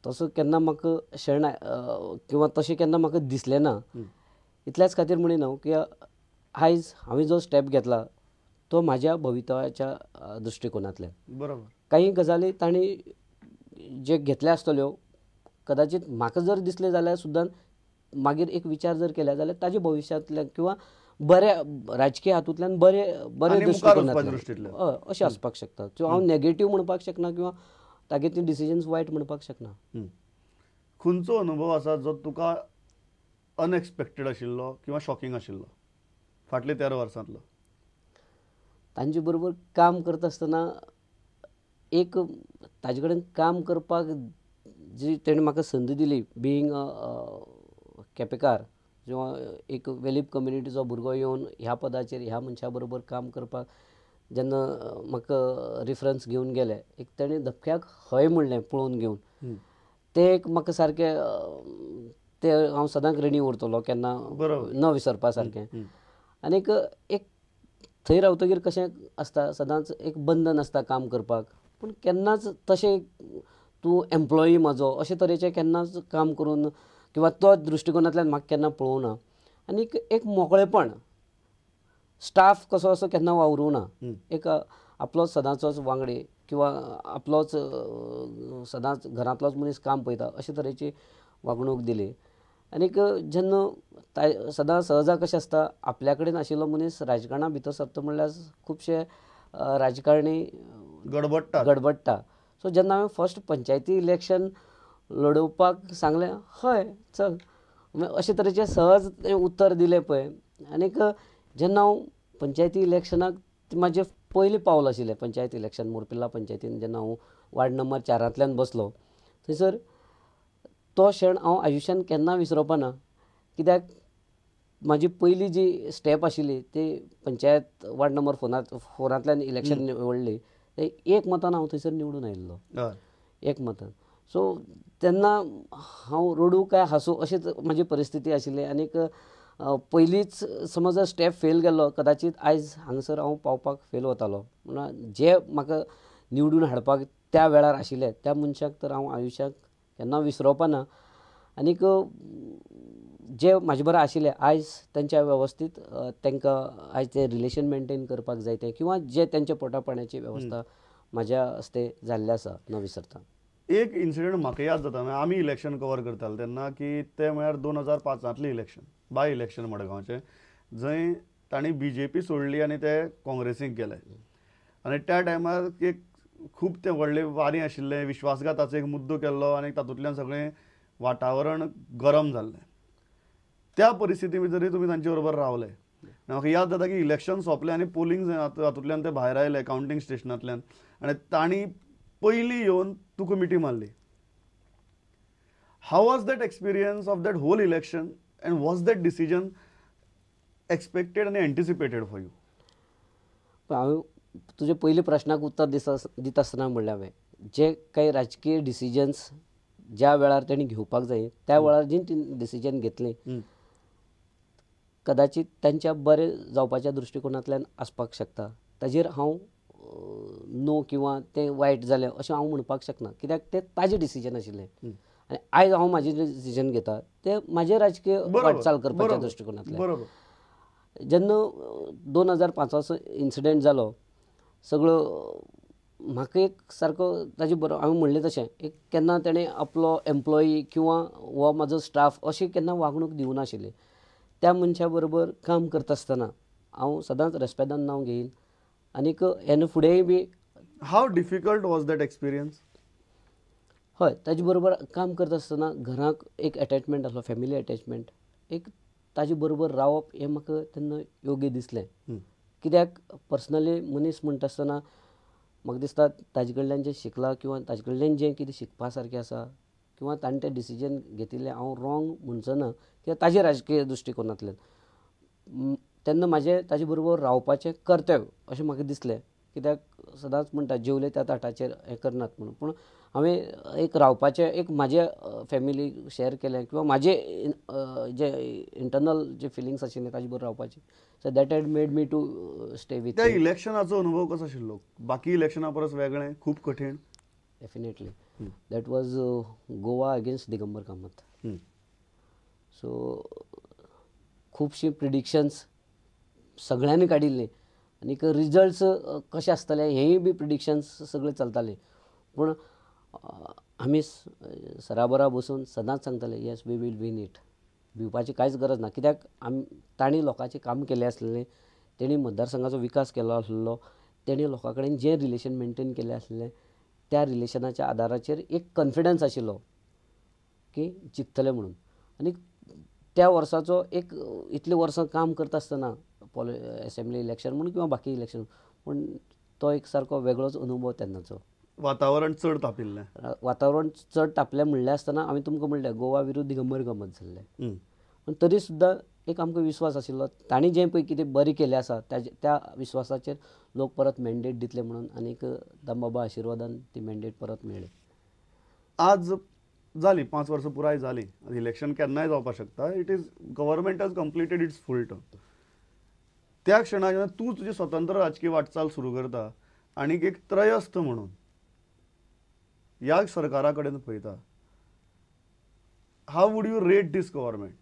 तसो केन्ना म्हाका क्षण किंवा तशें केन्ना म्हाका दिसलें ना. इतल्याच खातीर म्हणिना हांव की आयज हांवें जो स्टेप घेतला तो म्हाज्या भवितव्याच्या दृश्टिकोनांतल्यान. बरोबर. काही गजाली तांणी जे घेतल्या आसतल्यो कदाचित म्हाका जर दिसलें जाल्यार सुद्दां मागीर एक विचार जर केला जाल्यार ताजे भविश्यांतल्यान किंवा बऱ्या राजकीय हातूंतल्यान बरे बरे दृश्टिकोनांतल्यान हय अशें आसपाक शकता. सो हांव नेगेटीव म्हणपाक शकना किंवा तागे ती डिसिजन्स वायट म्हणपाक शकना. खंयचो अनुभव आसा जो तुका अनएक्सपेक्टेड आशिल्लो किंवा शॉकिंग आशिल्लो फाटले 13 वर्सांतलो? तांचे बरोबर काम करता आसतना एक ताजे कडेन काम करपाक जी तेणें म्हाका संद दिली, बिंग केपेकार किंवा एक वेलीप कम्युनिटीचो भुरगो येवन ह्या पदाचेर ह्या मनशा बरोबर काम करपाक जेन्ना म्हाका रिफरन्स घेवन गेले, एक तेणें धपक्याक हय म्हणलें पळोवन घेवन, तें एक म्हाका सारकें तें हांव सदांच रिणी उरतलो केन्ना न विसरपा सारकें. आनीक एक थंय रावतगीर कशें आसता सदांच एक बंधन आसता काम करपाक, पूण केन्नाच तशें तूं एम्प्लॉई म्हाजो अशे तरेचें केन्नाच काम करून किंवा तो दृश्टिकोनांतल्यान म्हाका केन्ना पळोवना. आनीक एक मोकळेपण, स्टाफ कसो असो केन्ना वावरूं ना, एक आपलोच सदांचोच वांगडी किंवा आपलोच सदांच घरांतलोच मनीस काम पळयता अशे तरेची वागणूक दिली. आनीक जेन्ना सदां सहजा कशें आसता आपल्या कडेन आशिल्लो मनीस राजकारणा भितर सरता म्हणल्यार खुबशे राजकारणी गडबडटा. सो जेन्ना हांवें फर्स्ट पंचायती इलेक्शन लडोवपाक सांगलें हय चल अशे तरेचें सहज तें उत्तर दिलें पळय. आनीक जेन्ना हांव पंचायती इलेक्शनाक म्हाजें पयलें पावल आशिल्लें पंचायत इलेक्शन मोरपिर्ला पंचायतीन जेन्ना हांव वार्ड नंबर 4 बसलो थंयसर तो क्षण हांव आयुश्यान केन्ना विसरपा ना, कित्याक म्हाजी पयली जी स्टेप आशिल्ली ती पंचायत वार्ड नंबर 4 इलेक्शन निवडली, एक मतान हांव थंयसर निवडून आयिल्लो, एक मतान. सो तेन्ना हांव रडूं काय हांसूं अशीच म्हाजी परिस्थिती आशिल्ली. आनीक पयलींच समज जर स्टेप फेल गेल्लो कदाचीत आयज हांगासर हांव पावपाक फेल वतालो. म्हणून जे म्हाका निवडून हाडपाक त्या वेळार आशिल्ले त्या मनशाक तर हांव आयुश्याक केन्ना विसरोवपा ना. आनीक जे म्हाजे बरोबर आशिल्ले आयज तांच्या वेवस्थीत तांकां आयज ते रिलेशन मेनटेन करपाक जाय तें किंवा जे तांच्या पोटा पाण्याची वेवस्था म्हाज्या हस्ते जाल्लें आसा न विसरता. एक इन्सिडंट म्हाका याद जाता, आमी इलेक्शन कवर करताले तेन्ना, की तें म्हळ्यार 2005 इलेक्शन, बाय इलेक्शन मडगांवचें, जंय तांणी बीजेपी सोडली आनी ते काँग्रेसीक गेले. आनी त्या टायमार एक खूब तें व्हडलें वारें आशिल्लें, विश्वासघाताचो एक मुद्दो केल्लो आनी तातूंतल्यान सगळें वातावरण गरम जाल्लें. त्या परिस्थिती भितरूय तुमी तांचे बरोबर रावले. म्हाका याद जाता की इलेक्शन सोंपलें आनी पोलिंग हातूंतल्यान ते भायर आयले कावंटींग स्टेशनांतल्यान आनी तांणी पयलीं येवन तुका मिठी मारली. How was that experience of that whole election and was that decision expected आनी एन्टिसिपेटेड फॉर you? हांवें तुजे पयलीं प्रश्नाक उत्तर दिता आसतना म्हणलें हांवें जे काही राजकीय डिसिजन्स ज्या वेळार तेणी घेवपाक जाय त्या वेळार जी ती डिसिजन घेतली कदाचित तांच्या बरें जावपाच्या दृश्टिकोनांतल्यान आसपाक शकता. ताजेर हांव नो किंवा तें वायट जालें अशें हांव म्हणपाक शकना, कित्याक तें ताजें डिसिजन आशिल्लें आनी आयज हांव म्हाजें डिसिजन घेता तें म्हाजें राजकीय वाटचाल करपाच्या दृश्टिकोनांतल्यान. जेन्ना 2005 इन्सिडंट जालो सगळो म्हाका एक सारको ताजे बरोबर हांवें म्हणलें तशें एक केन्ना तेणें आपलो एम्प्लॉई किंवा हो म्हाजो स्टाफ अशी केन्ना वागणूक दिवनाशिल्ली. त्या मनशा बरोबर काम करता आसतना हांव सदांच रेस्पेदान नांव घेयन आनीक हेन फुडेंय बी. How difficult was that experience? हय, ताजे बरोबर काम करता आसतना घराक एक एटॅचमेंट आसलो, फॅमिली एटॅचमेंट, एक ताजे बरोबर रावप हें म्हाका तेन्ना योग्य दिसलें. कित्याक पर्सनली मनीस म्हणटा आसतना म्हाका दिसता ताजे कडल्यान जें शिकलां किंवा ताजे कडल्यान जें कितें शिकपा सारकें आसा किंवा ताणें तें डिसिजन घेतिल्लें हांव रोंग म्हणचो ना, कित्याक ताजे राजकीय दृश्टिकोनांतल्यान तेन्ना म्हाजें ताजे बरोबर रावपाचें कर्तव्य अशें म्हाका दिसलें. कित्याक सदांच म्हणटा जेवले त्या ताटाचेर हें करनात म्हणून, पूण हांवें एक रावपाचें एक म्हाजें फॅमिली शेअर केलें किंवा म्हाजें जे इंटरनल जे फिलिंग्स आशिल्ले ताजे बरोबर रावपाचें. So that had made me to stay with. त्या इलेक्शनाचो अनुभव कसो आशिल्लो? बाकी इलेक्शना परस वेगळें, खूब कठीण? Definitely. That was Goa against Digambar Kamat. So खुबशीं प्रिडिक्शन्स सगळ्यांनी काडिल्लीं आनीक रिजल्ट्स कशें आसतले हेंय बी प्रिडिक्शन्स सगळें चलतालें. पूण आमी सरा बरा बसून सदांच सांगताले yes we will win it, भिवपाची कांयच गरज ना, कित्याक आमी तांणी लोकांचें काम केलें आसलें, तेणी मतदारसंघाचो विकास केलो आसलो, तेणी लोकां कडेन जें रिलेशन मेनटेन केलें आसलें त्या रिलेशनाच्या आदाराचेर एक कॉन्फिडन्स आशिल्लो की जिखतले म्हणून. आनी त्या वर्साचो एक इतलीं वर्सां काम करता आसतना एसेंब्ली इलेक्शन म्हूण किंवा बाकी इलेक्शन पूण तो एक सारको वेगळोच अनुभव तेन्नाचो. वातावरण चड तापिल्लें, वातावरण चड तापलें म्हणलें आसतना आमी तुमकां म्हणलें गोवा विरुद्ध दिगंबर कामत जाल्लें, पूण तरी सुद्दां एक आमकां विस्वास आशिल्लो तांणी जें पळय कितें बरें केलें आसा त्या विस्वासाचेर लोक परत मॅन्डेट दितले म्हणून आनीक दामबाबा आशिर्वादान ती मॅन्डेट परत मेळ्ळी. आज जाली 5 वर्सां पुराय जाली, इलेक्शन केन्नाय जावपाक शकता, it is government has completed its full term. त्या क्षणाक तूं तुजी स्वतंत्र राजकीय वाटचाल सुरू करता आनी एक त्रयस्थ म्हणून ह्या सरकारा कडेन पळयता, how would you rate this government?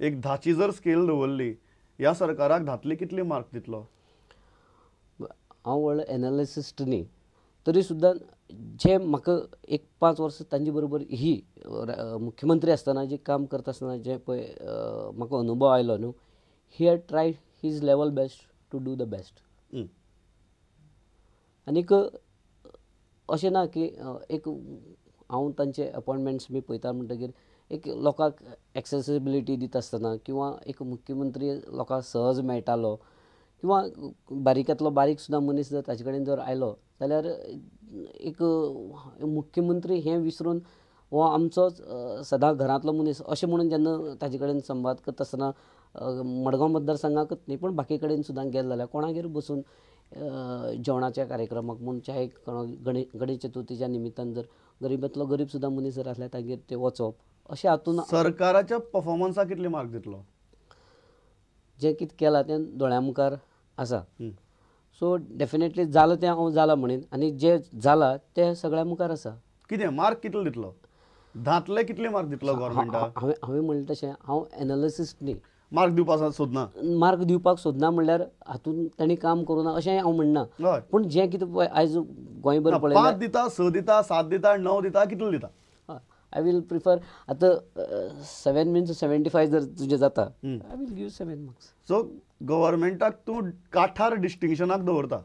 एक 10ची जर स्केल दवरली, ह्या सरकाराक 10तले कितले मार्क दितलो? हांव व्हडलो एनालिसिस्ट न्ही, तरी सुद्दां जे म्हाका एक 5 वर्सां तांचे बरोबर ही मुख्यमंत्री आसतना जे काम करता आसतना जे पळय म्हाका अनुभव आयलो न्हू, he had tried his level best to do the best. आनीक अशें ना की एक हांव तांचे अपॉयंटमेंट्स बी पळयता म्हणटगीर एक लोकांक एक्सेसिबिलिटी दिता आसतना किंवा एक मुख्यमंत्री लोकांक सहज मेळटालो किंवा बारीकांतलो बारीक सुद्दां मनीस जर ताजे कडेन जर आयलो जाल्यार एक मुख्यमंत्री हें विसरून हो आमचोच सदां घरांतलो मनीस अशें म्हणून जेन्ना ताजे कडेन संवाद करता आसतना मडगांव मतदारसंघाकच न्ही पूण बाकी कडेन सुद्दां गेले जाल्यार कोणागेर बसून जेवणाच्या कार्यक्रमाक म्हूण चाहे गणेश चतुर्थीच्या निमित्तान जर गरीबांतलो गरीब सुद्दां मनीस जर आसल्यार तागेर ते वचप अशें हातून सरकाराच्या परफॉर्मन्साक कितले मार्क दितलो? जें कितें केलां तें दोळ्यां मुखार आसा, सो डेफिनेटली जालां तें हांव जालां म्हणीन आनी जें जालां तें सगळ्यां मुखार आसा. कितें मार्क कितलो दितलो? 10तले कितले मार्क दितलो गव्हर्मेंटाक? हांवें म्हणलें तशें हांव एनालिसिस्ट न्ही, मार्क दिवपाक सोदना, मार्क दिवपाक सोदना म्हणल्यार हातूंत तांणी काम करूं ना अशें हांव म्हणना, पूण जें कितें आयज गोंयभर पळयलें 5 दिता, 6 दिता, 7 दिता, 9 दिता, कितलो दिता? I will prefer आतां 7 मिन्स 75 जर तुजें जाता, I will give 7 marks. So गव्हर्मेंटाक तूं काठार डिस्टिंक्शनाक दवरता?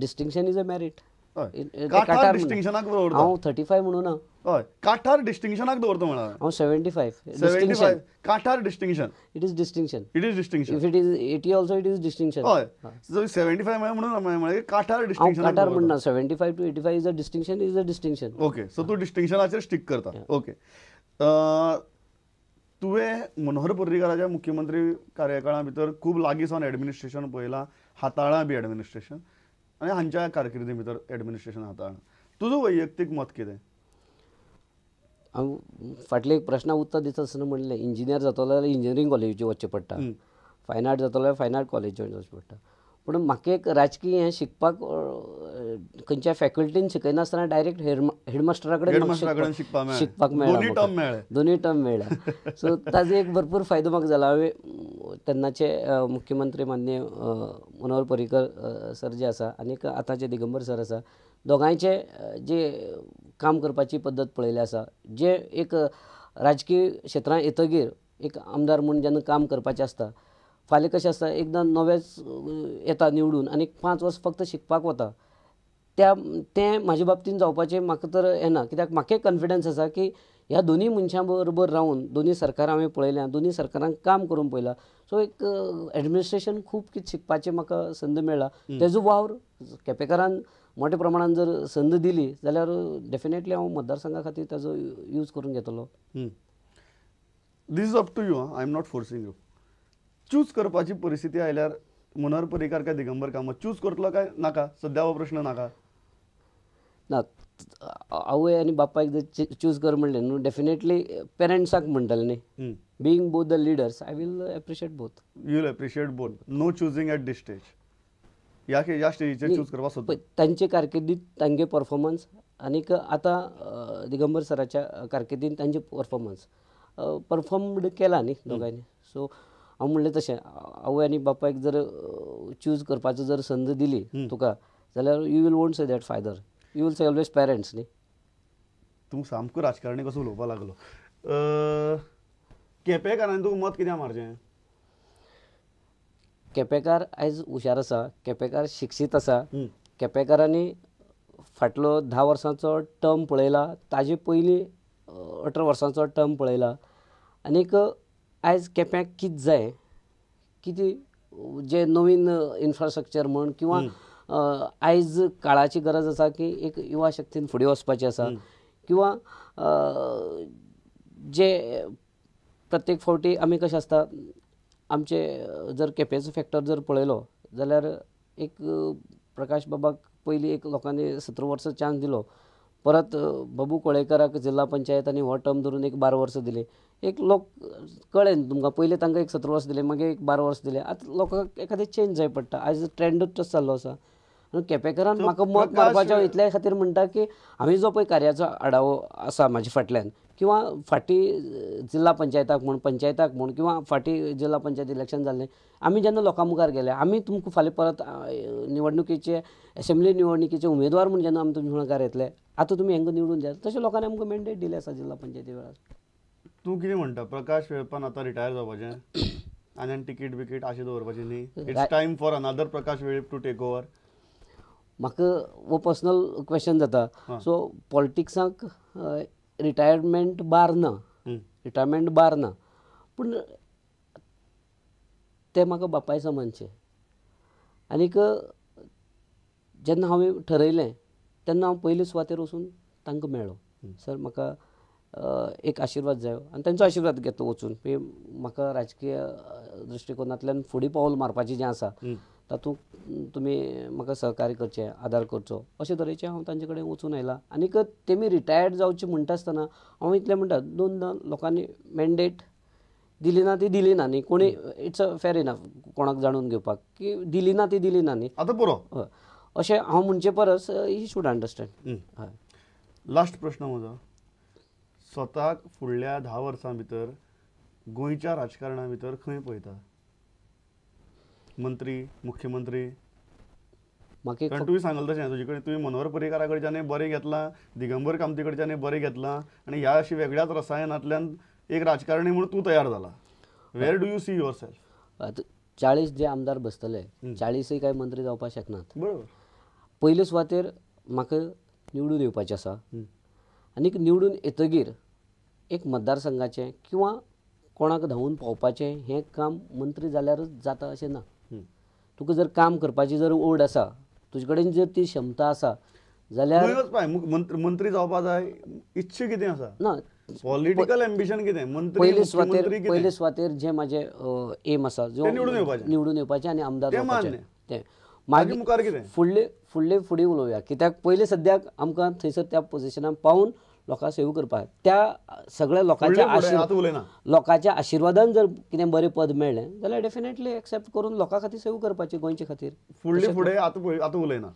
Distinction is a merit. काठार डिस्टिंक्शनाक दवरता. हांव 35 म्हणूं ना, हय काठार डिस्टिंक्शनाक दवरता म्हणा हांव 75 distinction, काठार distinction. It is distinction, it is distinction. If it is 80 also it is distinction. हय, 75 म्हणून म्हणल्यार काठार डिस्टिंक्शन, काठार म्हणना, 75 to 85 is a distinction, is a distinction. Okay, so तूं डिस्टिंक्शनाचेर स्टीक करता. ओके, तुवें मनोहर पर्रीकाराच्या मुख्यमंत्री कार्यकाळा भितर खूब लागीं सावन एडमिनिस्ट्रेशन पळयलां, हाताळ्ळां बी एडमिनिस्ट्रेशन आनी हांच्या कारकिर्दी भितर एडमिनिस्ट्रेशन हाताळ्ळां, तुजो वैयक्तीक मत कितें? हांव फाटले एक प्रश्नाक उत्तर दिता आसतना म्हणलें इंजिनियर जातलो जाल्यार इंजिनियरींग कॉलेजीचेर वचचें पडटा, फायन आर्ट जातलो जाल्यार फायन आर्ट कॉलेजीचेर वचचें पडटा, पूण म्हाका एक राजकीय हें शिकपाक खंयच्या फॅकल्टीन शिकयनासतना डायरेक्ट हेडमास्टरा कडेन शिकपाक मेळ्ळें, दोनूय टर्म मेळ्ळ्या. सो ताजो एक भरपूर फायदो म्हाका जाला. हांवें तेन्नाचे मुख्यमंत्री माननीय मनोहर पर्रीकर सर जे आसा आनीक आतांचे दिगंबर सर आसा, दोगांयचे जे काम करपाची पद्दत पळयली आसा, जे एक राजकीय क्षेत्रांत येतगीर एक आमदार म्हूण जेन्ना काम करपाचें आसता, फाल्यां कशें आसता एकदां नवेंच येता निवडून आनी 5 वर्स फक्त शिकपाक वता, त्या तें म्हाजे बाबतीन जावपाचें म्हाका तर येना, कित्याक म्हाका एक कॉन्फिडन्स आसा की ह्या दोनूय मनशां बरोबर रावन दोनूय सरकारां हांवें पळयल्या, दोनूय सरकारांक काम करून पळयलां, सो एक एडमिनिस्ट्रेशन खूब कितें शिकपाचें म्हाका संद मेळ्ळा. तेजो वावर केपेकारान मोठ्या प्रमाणान जर संद दिली जाल्यार डेफिनेटली हांव मतदारसंघा खातीर ताजो यूज करून घेतलो. This is up to you, I am not forcing you. Choose करपाची परिस्थिती आयल्यार मनोहर पर्रीकार काय दिगंबर कामत चूज करतलो काय नाका? सद्या हो प्रश्न नाका ना. आवय आनी बापायक जर चूज कर म्हणलें न्हू, डेफिनेटली पेरंट्साक म्हणटलें न्ही. Being both the leaders I will appreciate both. You will appreciate both, no choosing at this stage. ह्या स्टेजीचेर चूज करपाक सोदता तांचे कारकिर्दीत तांगे परफॉर्मन्स आनीक आतां दिगंबर सराच्या कारकिर्दीन तांचे परफॉर्मन्स परफॉर्म्ड केला न्ही दोगांयनी. सो हांव म्हणलें तशें आवय आनी बापायक जर चूज करपाचो जर संद दिली तुका जाल्यार you will won't say that father, you will say always parents न्ही. तूं सामको राजकारणी कसो उलोवपाक लागलो. केपेंकारांनी तुका मत कित्याक मारचें? केपेंकार आयज हुशार आसा, केपेंकार शिक्षीत आसा. केपेंकारांनी फाटलो 10 वर्सांचो टर्म पळयला, ताजे पयलीं 18 वर्सांचो टर्म पळयला आनीक आयज केप्यांक कितें जाय, कितें जें नवीन इन्फ्रास्ट्रक्चर म्हण किंवा आयज काळाची गरज आसा की एक युवा शक्तीन फुडें वचपाचें आसा किंवा जे प्रत्येक फावटी आमी कशें आसता आमचे जर केपेंचो फॅक्टर जर पळयलो जाल्यार एक प्रकाश बाबाक पयलीं एक लोकांनी 17 वर्सां चान्स दिलो, परत बाबू कोळेकराक जिल्हा पंचायत आनी हो टर्म धरून एक 12 वर्सां दिली. एक लोक कळ्ळें न्ही तुमकां, पयलीं तांकां एक 17 वर्सां दिलें, मागीर एक 12 वर्सां दिलें. आतां लोकांक एखादें चेंज जाय पडटा. आयज ट्रेंडूच तसो जाल्लो आसा. आनी केपेंकारान म्हाका मत मारपाचें इतल्या खातीर म्हणटा की हांवें जो पळय कार्याचो आडावो आसा म्हाजे फाटल्यान किंवा फाटीं जिल्हा पंचायताक म्हूण, पंचायताक म्हूण किंवा फाटीं जिल्हा पंचायत इलेक्शन जाल्लें, आमी जेन्ना लोकां मुखार गेले, आमी तुमकां फाल्यां परत निवडणुकेचे एसेंब्ली निवडणुकेचे उमेदवार म्हूण जेन्ना आमी तुमच्या मुखार येतले, आतां तुमी हांकां निवडून दियात, तशें लोकांनी आमकां मॅन्डेट दिलें आसा जिल्हा पंचायती वेळार. तूं कितें म्हणटा, प्रकाश वेळपान आतां रिटायर जावपाचें आनी तिकीट बिकीट अशें दवरपाचें न्ही? It's time for another Prakash Velip to take over. म्हाका हो पर्सनल क्वेश्चन जाता. सो पॉलिटिक्साक रिटायरमेंट बार ना, रिटायरमेंट बार ना, पूण तें म्हाका बापाय समानचें. आनीक जेन्ना हांवें ठरयलें तेन्ना हांव पयले सुवातेर वचून तांकां मेळ्ळो, सर म्हाका एक आशिर्वाद जायो, आनी तांचो आशिर्वाद घेतलो वचून की म्हाका राजकीय दृश्टिकोनांतल्यान फुडें पावल मारपाचें जें आसा तातूंत तुमी म्हाका सहकार्य करचें, आदार करचो, अशे तरेचें हांव तांचे कडेन वचून आयलां. आनीक तेमी रिटायर्ड जावचें म्हणटा आसतना हांव इतलें म्हणटा, दोनदां लोकांनी मॅन्डेट दिली ना ती दिली ना न्ही, कोणी it's a fair enough कोणाक जाणून घेवपाक की दिली ना ती दिली ना न्ही, आतां पुरो अशें हांव म्हणचे परस ही should understand. हय, लास्ट प्रश्न म्हजो, स्वताक फुडल्या 10 वर्सां भितर गोंयच्या राजकारणा भितर खंय पळयता? मंत्री, मुख्यमंत्री? कारण तुवें सांगलें तशें तुजे कडेन, तुवें मनोहर पर्रीकारा कडच्यानूय बरें घेतलां, दिगंबर कामती कडच्यानूय बरें घेतलां आनी ह्या अशी वेगळ्याच रसायनांतल्यान एक राजकारणी म्हूण तूं तयार जाला. Where do you see yourself? आतां 40 जे आमदार बसतले 40 काय मंत्री जावपाक शकनात. बरोबर. पयले सुवातेर म्हाका निवडून येवपाचें आसा आनीक निवडून येतगीर एक मतदारसंघाचें किंवा कोणाक धांवून पावपाचें हें काम मंत्री जाल्यारच जाता अशें ना. तुका जर काम करपाची जर ओड आसा, तुजे कडेन जर ती क्षमता आसा जाल्यार मंत्री जावपा जाय. इच्छा कितें आसा ना, पॉलिटिकल एम्बिशन कितें? मंत्री पयले सुवातेर, पयले सुवातेर जे म्हाजे एम आसा निवडून येवपाचें आनी आमदार जावपाचें, तें मागीर मुखार कितें फुडले फुडले फुडें उलोवया. कित्याक पयले सद्याक आमकां थंयसर त्या पोजिशनान पावून लोकांक सेवा करपाक, त्या सगळ्या लोकांच्या लोकांच्या आशिर्वादान जर कितें बरें पद मेळ्ळें जाल्यार डेफिनेटली एक्सेप्ट करून लोकां खातीर सेवा करपाची, गोंयचे खातीर. फुडले फुडें आतां आतां उलयना,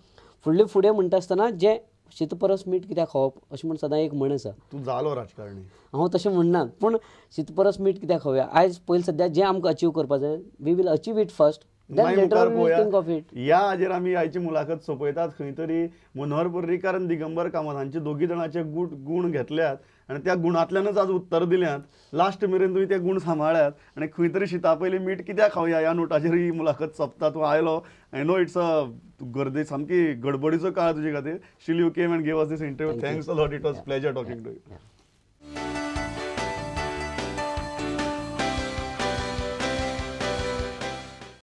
फुडले फुडें म्हणटा आसतना जें शीत परस मीठ कित्याक खावप अशें म्हूण सदां एक म्हण आसा. तूं जालो राजकारणी? हांव तशें म्हणना, पूण शीत परस मीठ कित्याक खावया. आयज पयलीं सद्या जें आमकां अचीव करपाक जाय, we will achieve it first, ह्या हाजेर आमी आयची मुलाखत सोंपयतात. खंय तरी मनोहर पर्रीकार आनी दिगंबर कामत हांचे दोगी जाणांचे गूण घेतल्यात आनी त्या गुणांतल्यानच आज उत्तर दिल्यात. लास्ट मेरेन तुवें ते गूण सांबाळ्ळ्यात आनी खंय तरी शिता पयलीं मीठ कित्याक खावया ह्या नोटाचेर ही मुलाखत सोंपता. तूं आयलो, I know it's a गर्दी, सामकी गडबडीचो काळ तुजे खातीर, still you came and gave us this interview. Thanks a lot, it was pleasure talking to you.